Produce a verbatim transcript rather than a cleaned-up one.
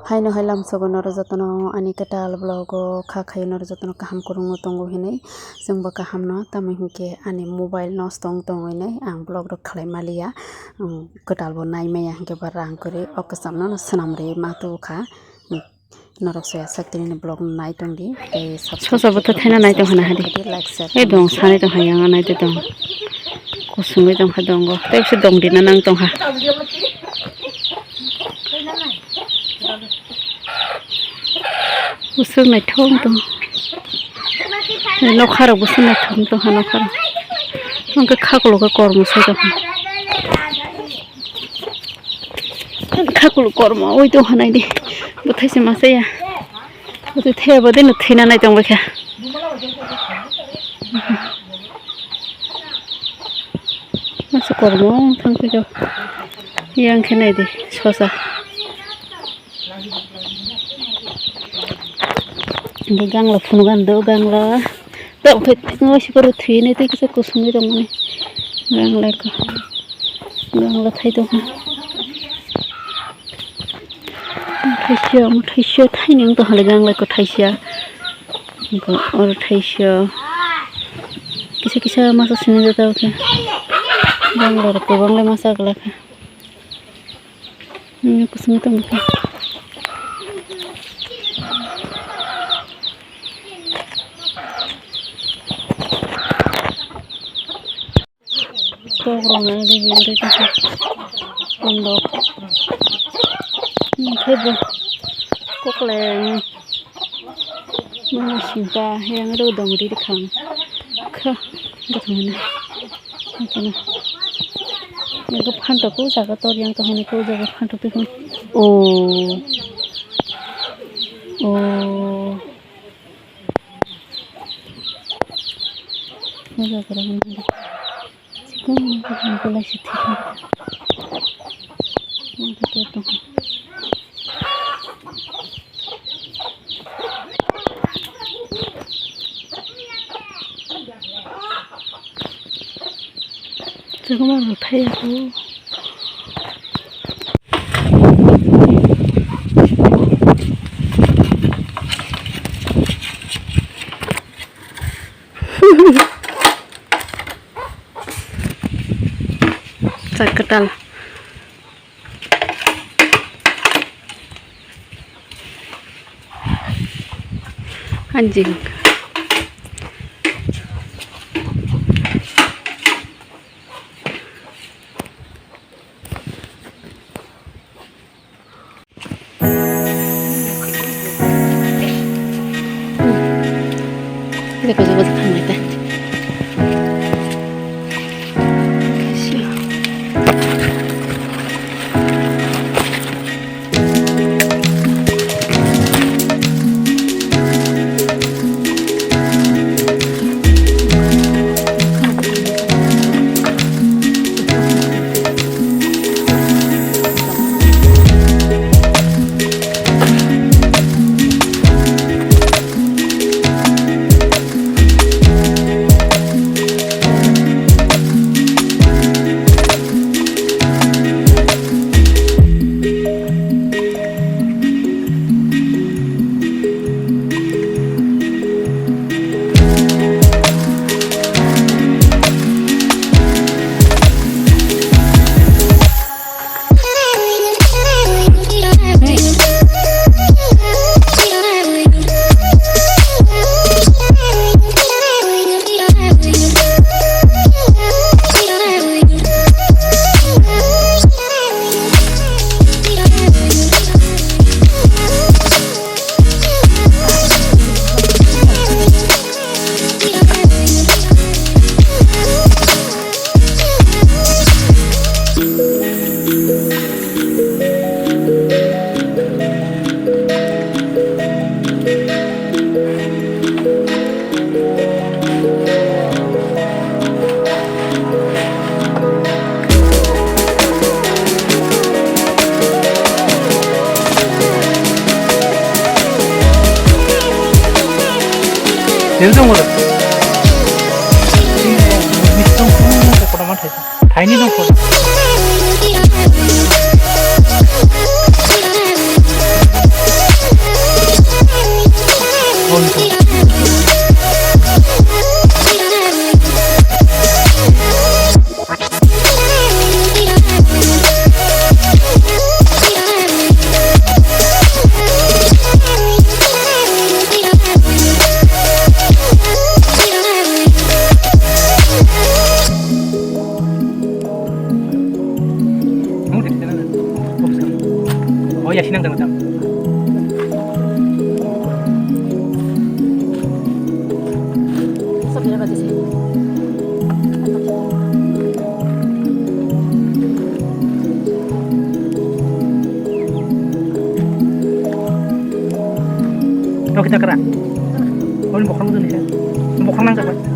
Haino hai lamsogo norok jotono ani kwtal vlog o kha khayo norok jotono kaham kwrwngno tongo hinwi chwngbo kahamno, tamo hinkhe ani mobile nosto wng tongo hinwi ang vlog rok khlai maliya, um, kwtalbo nai maya hinkhe ba rang kwrwi o kwchamno swnam rwi ma tubu kha. Norok soya sak tini ni vlog no nai tongdi tei subscribe. Sosa bo to thaina nai tong hana hadi. Like, share, ei bong sanai tong ha yang nai tong. Kusungwi tong kha dongo. Tei se dong dina nang tong ha. Busuk naithok tong. Nokharok busuk naithok tong ha nokharok. Hwnkhe khakulo khe kormo sai tong ha. Khakulo kormo oi tong ha naidi. Bwthaise masa ya. Bwtwi thaya bwtwi no thwina nai tong bai kha. Masa kormo thang phai kha. Yang khe naidi sosa. Hingke gangla phunuk ani do, gangla tok phai tongma si poro thwi nai tei kisa kusungwi tongmani. Gangla ko, gangla thai tongkha. Thaisa, omo thaisa, thaini wng tongkha le gangla ko thaisa. Oro thaisa. Kisa kisa masa sini jata khe. Gangla rok kwbang le masa glak kha. Hmm, kusung tong kha. Tok rok nang di bini tong kha. Tondok. Hmm, khe bo kokleng. Mano singka yang ro dong ri khang. Kha, buthung na. Buthung na. Yang ko phantok ko jaga tor yang to hini ko jaga phantok to. Oh. Oh. Jaga ra. Sikung belai si thik. Chakma rok thai ya ko. Sak kwtal. Anjing. Sini tunggu. Sini tunggu. Thaini dong. Oh, ya, sinang dapat. Rok kita kera. Oh, ini bokhorok dulu ya. Bokhorok nang jabai.